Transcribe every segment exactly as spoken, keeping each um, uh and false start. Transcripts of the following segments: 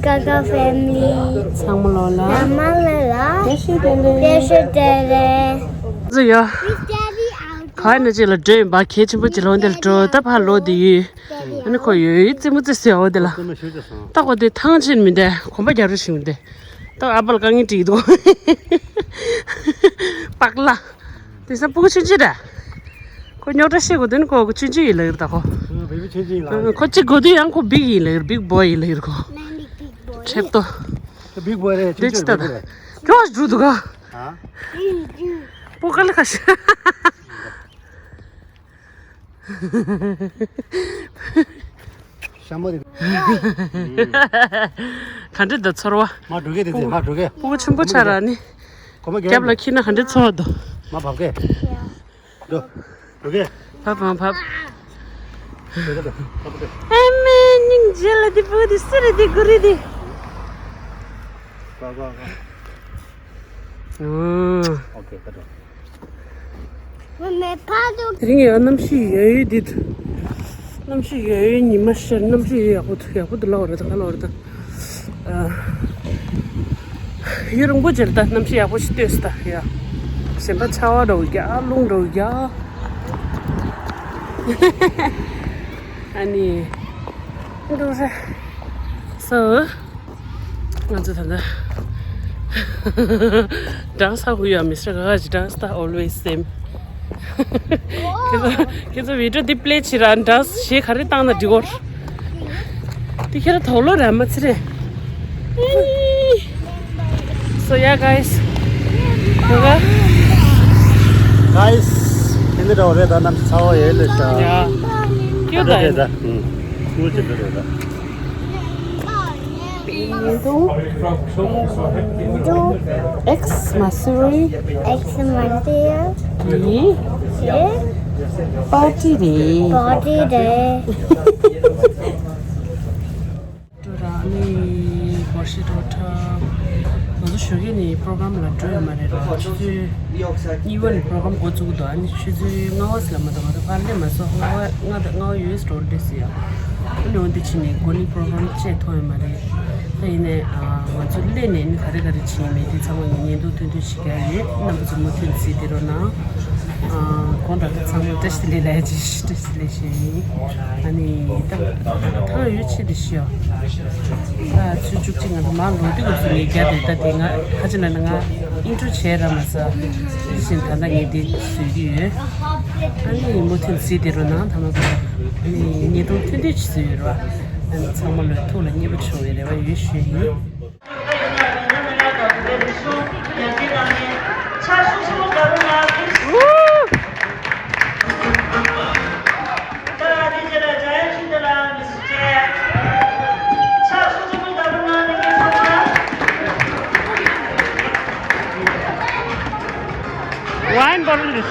Gaga family. ཚང་མ་ལོ་ལ། ཚང་མ་ལོ་ལ། བདེ་ཞིག་བདེ་ལེགས། བདེ་ཞིག་བདེ་ལེགས། ཟེར་ཡ། ག་ནས་ཅིག་ལ་འགྲོ་ཡིན་པ། གལ་ཆེན་པོ་ཅིག་ལ་འོ་འདིར་འགྲོ། ད་ཕར་ལོག་དེ་ཡོད། ཨ་ནི་ཁོ་ཡོད་ཡོད་རྩེད་མོ་རྩེ་ཟེར་འོ་དེ་ལ། ད་ཁོ་དེ་ཐང་ཆད་མི་འདུག་གོམ་པ་རྒྱག་རོགས་ཞུ་འདུག་ད་ཨ་ཕ་ལ་དཀའ་ངལ་འཕྲད་ཀྱི་འདུག་པག་ལ། དེང་སང་སྤུ་གུ་ཆུང་ཆུང་རེད། ཁོ་རྙོག་དྲ་བཤད་དགོས་དོན་ཁོ་ཆུང་ཆུང་ཡིན་ལབ་ཡོད་ད་ཁོ། ཨ། བེ་བི་ཆུང་ཆུང་ཡིན་ལབ། ཁོ་གཅིག་དགོས་དུས་ཡང་ཁོ་བིག་ཡིན་ལབ་ཡོད། བིག་བོའི་ཡིན་ལབ་ཡོད་ཁོ། ཁྲེབ་ཏོ། ཁོ་བིག་བོའི་རེད། དེ་ཅི་ཆུང་ཆུང་ལྟ་ད། རེད། ཁྱོད་འགྲོ་འདུག་ག་ཨ། སྤུ་གུ་ལ་ཁ་ཤས། ཤ་མོ་རེད། ག་འདྲ་འདུག་ཚོར་བ། མ་འགྲོ་གི་དེ་ཚེ་མ་འགྲོ་གི་སྤུ་གུ་ཆེན་པོ་ཆགས་ར་ནི། གོ་མ་གེ་རྒྱབ་ལ་འཁྱེར་ན་ག་འདྲ་ཚོར་བ་འདུག་མ་བབ་གི་འགྲོ། འགྲོ་གི་བབ་མ་བབ། འགྲོ་གི་འགྲོ་གི་ཨ་མའི་སྙིང་རྗེ་ལ་དེ་སྤུ་གུ་དེ་སུ་རེད། དེ་གུ་རེད་དེ། གོ་གོ་གོ། ཨོ། ཨོ་ཁེ་ད་འགྲོ། དེ་རིང་ཡང་གནམ་གཤིས་ཡག་ཡོད་འདུག་གནམ་གཤིས་ཡག་ཡོད། ཉི་མ་ཤར། གནམ་གཤིས་ཡག་པོ་འདུག་ཡག་པོ་འདུག་ལབ་རེད་ད། ག་ལབ་རེད་ད། ཨ། ཡུན་རིང་པོ་ཅིག་རེད་ད། གནམ་གཤིས་ཡག་པོ་ཞིག་ལྟོས་སོང་ད། ཡ། གཞན་པ་ཆར་པ་འདྲ་བོ་རྒྱག་རླུང་འདྲ་བོ་རྒྱག་ཨ་ནི། འདུག་རེད། སོ། ང་ཚོ་ད་ལྟ། Dance how you are, Mister Gagaji dance the always same. ཁྱེད་ཚོ་ཁྱེད་ཚོ་བི་ཌི་ཡོ་འདི་པི་ལེ་བྱེད་ར། ཌན་སི་གཞས་ག་རེ་བཏང་ན་འགྲིག་གོ། དེ་ཁྱེད་རང་དོག་ལོ་ར་མ་ཚེ་རེད། So yeah, guys. Yoga. Guys, ཁྱེད་འདི་འདྲ་བ་རེད་ད། གནམ་གྱི་ཚ་བ་ཡོད་ལེ་ཤ། Yeah. Cute ད། ད་ད། ཧུམ། ཁུལ་གྱི་འདི་རེད་ད། ཉིན་དུ། ཉིན་དུ། Ex Masuri། Ex Masuri། གི། གི། པར་ཊི་རེད། པར་ཊི་རེད། འགྲོ་ར་ནི་སྒོར་གཞས་འགྲོ་འཁྲབ། ང་ཚོ་ཞོགས་ཀས་ནས་པོ་རོ་གྷ་རམ་ལ་འགྲོ་ཡོད་མ་རེད་ར། ཆུ་ཚོད་གཉིས་པ་ནས་པོ་རོ་གྷ་རམ་འགོ་བཙུགས་འདུག་ཨ་ནི་ཆུ་ཚོད་ལྔ་པ་ཟེར་ལ་མ་གཏོགས་ང་ཚོ་ཕར་སླེབས་མ་སོང་། ལྔ་པ་ལྔ་དང་ལྔ་པ་ཡོལ་སི་འགྲོ་འདྲ་ཟེར་ཡ། ཨ་ནི་འོ་འདི་ཕྱིན་ནས་གོ་ནི་པོ་རོ་གྷ་རམ་བཅས་མཐོང་ཡོད་མ་རེད། ད་ཡིན་ནའི་ང་ཚོ་སླེབས་ནས་ནི་ག་རེ་ག་རེ་བྱས་མེད་དེ་ཚང་མ་ངས་བརྙན་ཐུང་ཐུང་ཐུང་ཞིག་རྒྱག་ཡོད། རྣམ་པ་ཚོ་མུ་མཐུད་གཟིགས་བསྡད་རོགས་གནང་། ཨ། གོང་དང་ཚང་མ་བཀྲ་ཤིས་བདེ་ལེགས་ལབ་ཡ་ཅིག་བཀྲ་ཤིས་བདེ་ལེགས་ཞུ་ཡིན། ཨ་ནི་ད་ཐང་ཡོད་ཆེད་དུ་ཤི་ཡོ། ད་ཚོད་བཅུ་གཅིག་ང་ཚོ་མར་ལོག་དུས་སྐབས་སུ་ངས་རྒྱ་དེ་ད་དེ་ང་ཧ་ཅི་ན་ན་ང་ཨིན་ཊྲོ་བྱས་ར་མ་ཟ། དེ་བཞིན་ད་ལྟ་ངས་དེ་བཟོས་ཀྱི་ཡོད། ཨ་ནི་མུ་མཐུད་གཟིགས་བསྡད་རོགས་གནང་། ཐ་མ་ད་ཨ་ནི་བརྙན་ཐུང་ཐུང་ཐུང་ཅིག་བཟོས་ཡོད་ར། ཨ་ནི་ཚང་མ་ལོ་ཐུགས་ལ་མཉེས་པོ་བྱུང་བའི་རེ་བ་ཡོད་ཞུ་ཡིན། Wine bottle this.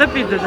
ད་པི་ད་ད།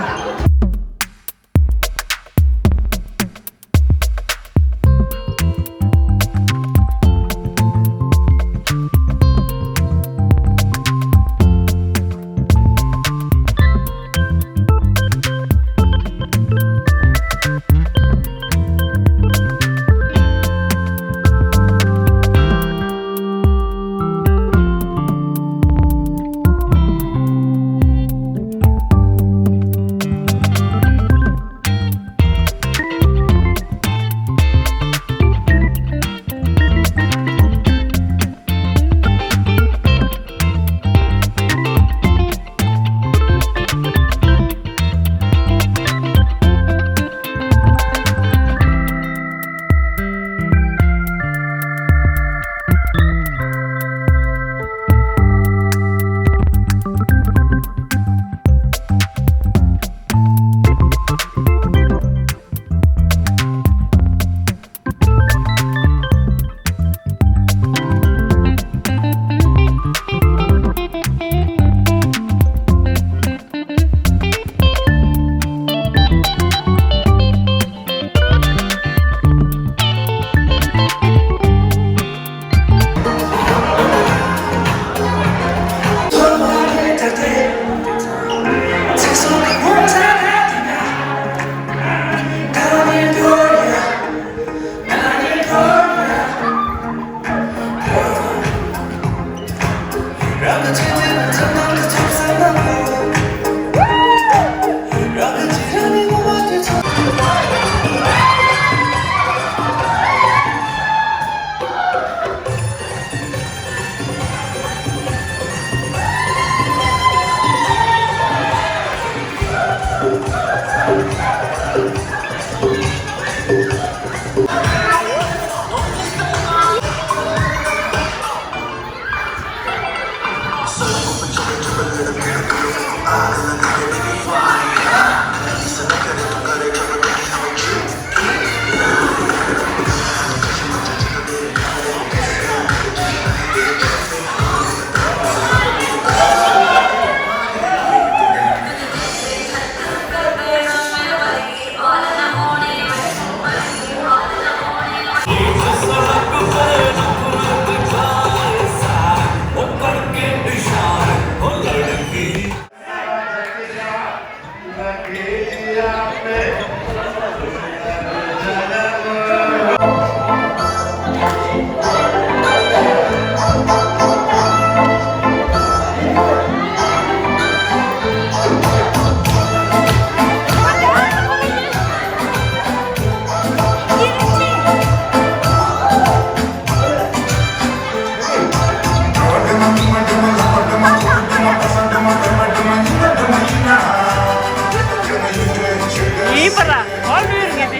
ཡིན་པ་ར། ཨོ་ལུས་རེད་དེ།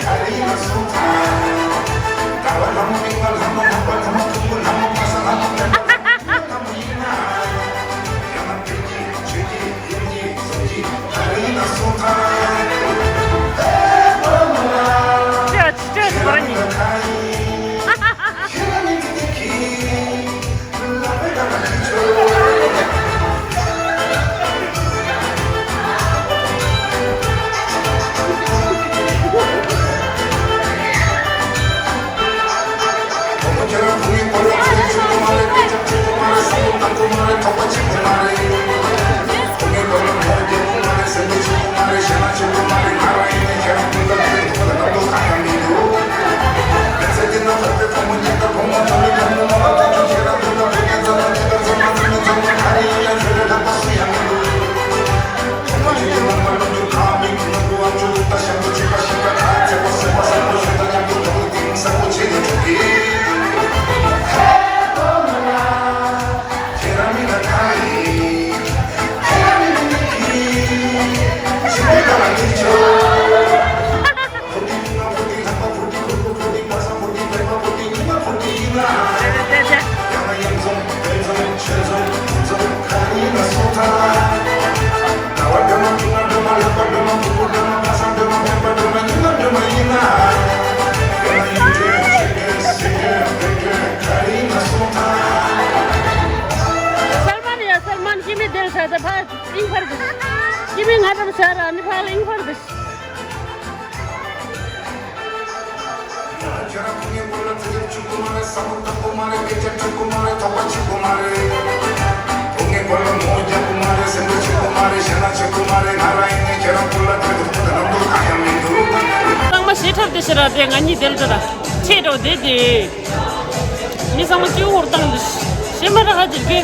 སལ་མཱན་ཡ་སལ་མཱན་ཀི་མི་དེལ་ས་ད་ཕ་ཨིན་ཕར་གི། ཅི་མི་ང་རང་ཤར་ཨ་ནི་ཕ་ལ་ཡིན་ཁར་དུ། ཚང་མ་ཞེ་ཁྲབ་དེ་ཤེ་ར་དེ་ང་གཉིས་དེར་འགྲོ་ད་ཁྲིད་འགྲོ་དེ་དེ། མི་ཚང་མ་སྐྱིད་པོར་བཏང་འདུག་ཤེས་མ་ར་ཧ་ཅིག་གི་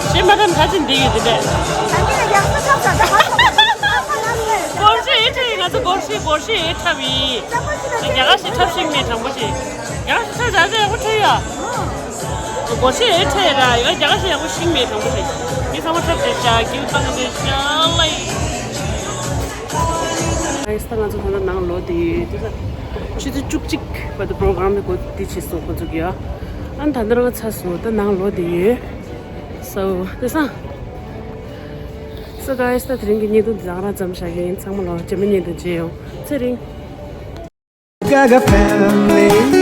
ཤེས་མ་ར་ཧ་ཅིག་འདི་ཡོད་དེ་བས། སྒོར་གཞས་ཨེ་ཁྲབ་ཡིན། ང་ཚོ་སྒོར་གཞས་སྒོར་གཞས་ཨེ་ཁྲབ་ཡིན། རྒྱ་གར་གཞས་ཁྲབ་ཤིག་མེད་དྲང་པོ་ཞིག་རྒྱ་གར་གཞས་ཁྲབ་ཡག་པོ་ཁྲབ་ཡ། སྒོར་གཞས་ཨེ་ཁྲབ་ཡ་ར་ཡ་རྒྱ་གར་གཞས་ཡག་པོ་ཤིག་མེད་དྲང་པོ་ཞིག་མི་ཚང་མ་ཁྲབ་དེ་བྱ་སྐྱིད་པོ་བཏང་དེ་ཤ་ལ་ཡིན། ཨ་ཡིས་ད་ང་ཚོ་ད་ལྟ་ནང་ལོག་དེ་ཡོད་དེ་ད། ཆུ་ཚོད་བཅུ་གཅིག་བར་དུ་པོ་རོ་གྷ་རམ་དེ་གོ་དེ་བྱེད་སོང་ཁོ་ཚོ་གི་ཡ། ཨ་ད་ལྟ་རང་ཚར་སོང་ད་ནང་ལོག་དེ་ཡོད། སོ་དེ་སང་། སོ་ག་ཨ་ཡིས་ད་དེ་རིང་གི་བརྙན་ཐུང་འདི་ད་ག་རང་ཙམ་བཞག་གི་ཡིན། ཚང་མ་ལོ་རྗེས་མའི་བརྙན་ཐུང་མཇལ་ཡོང་། ཚེ་རིང་། Gaga family.